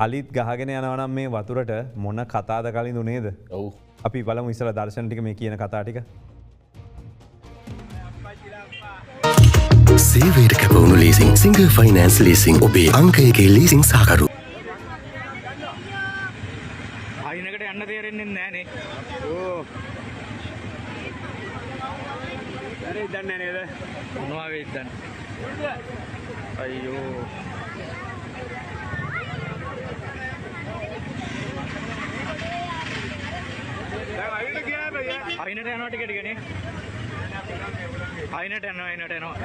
අලිත් ගහගෙන යනවා නම් මේ වතුරට මොන කතාද කලින්දු නේද? ඔව්. අපි බලමු ඉස්සලා දර්ශන ටික මේ කියන කතා ටික. සේවයට කැපවුණු ලීසිං සිංගර් ෆයිනෑන්ස් ලීසිං ඔබේ අංක එකේ ලීසිං සහකරු. අයිනකට යන්න තේරෙන්නේ නෑනේ. ඕ. අර ඉදන්නේ නේද? මොනවා වෙයිද දන්නේ. අයියෝ. දැන් අයිනට ගියා බෑ. අයිනට යනවා ටික ටික නේ. අයිනට යනවා අයිනට යනවා.